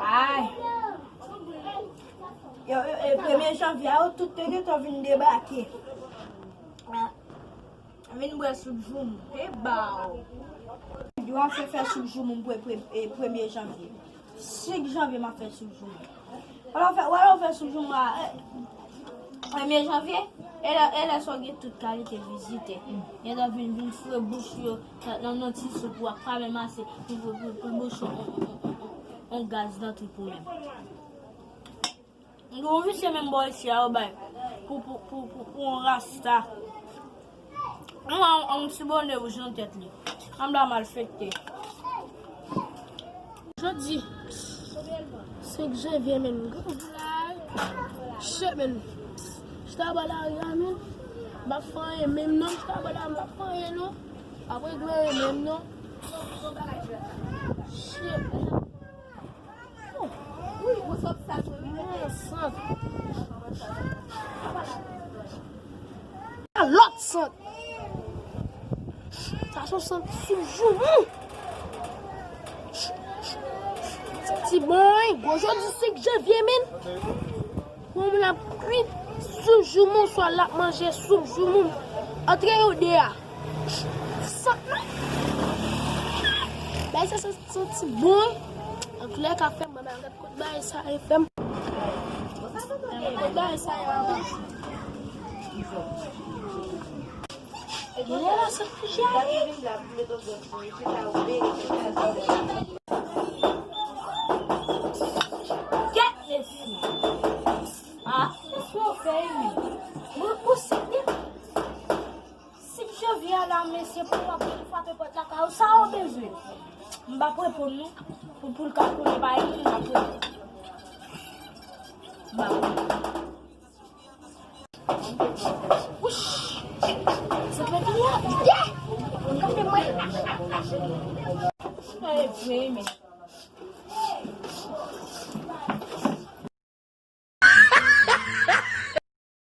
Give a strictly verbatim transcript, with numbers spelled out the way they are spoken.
Ay. Yo, yo, e premye janvye a, yo tout te gentan vin debake. Vin bwè soup joumou. E ba w. Yo ap fè, fè soup joumou pre, pre, e premye janvye. Senk janvye m ap fè soup joumou. Wè lè w fè, wè lè w fè soup joumou a, e, premye janvye, e lè, e lè sa w gen tout kalite vizitè. Gentan vin, vin foure bouch yo nan, nan, nan ti soup ou a, pa menm ase pou, pou, pou, pou bouch ou, on, on, on, on, on gaz nan trip ou menm. Yon visye menm bò isi a, yo bay pou, pou, pou, pou, pou yon rasta. Yon, yon, yon ti bonè wouj nan tèt li. Anba malfektè. Jodi senk janvye, menm. Shit, menm. Chita bò lari a, menm. M ap fè anyen, menm non, chita bò lari, m ap fè anyen, non. Apre, gwe, menm, non. Shit. Wi, ou sot sa, wi. Lòt sant. Sa se yon sant soup joumou. Santi bon, wi. Gwo jodi senk janvye, menm. Yon moun ap kwi soup joumou, swa l ap manje soup joumou. Antre yo de a. Sa, bay sa, sa santi bon. Antoulèka, fè m, mwen gad kot bagay sa ye fè m. Kot bagay sa ye avan. Genlè la se kouche a ye. Kèt mesye. Ah, mesye, w fè wi. Ou, ou site. Si misye vin la, mesye, pou w ap vin frape pòt lakay ou, sa w bezwen? M p ap reponn nou. Pou, pou l ka konnen pa li, m p ap reponn. M p ap reponn. Wouch! Se trè vini a. Yeah! Gade mwen. Sa e vre, men.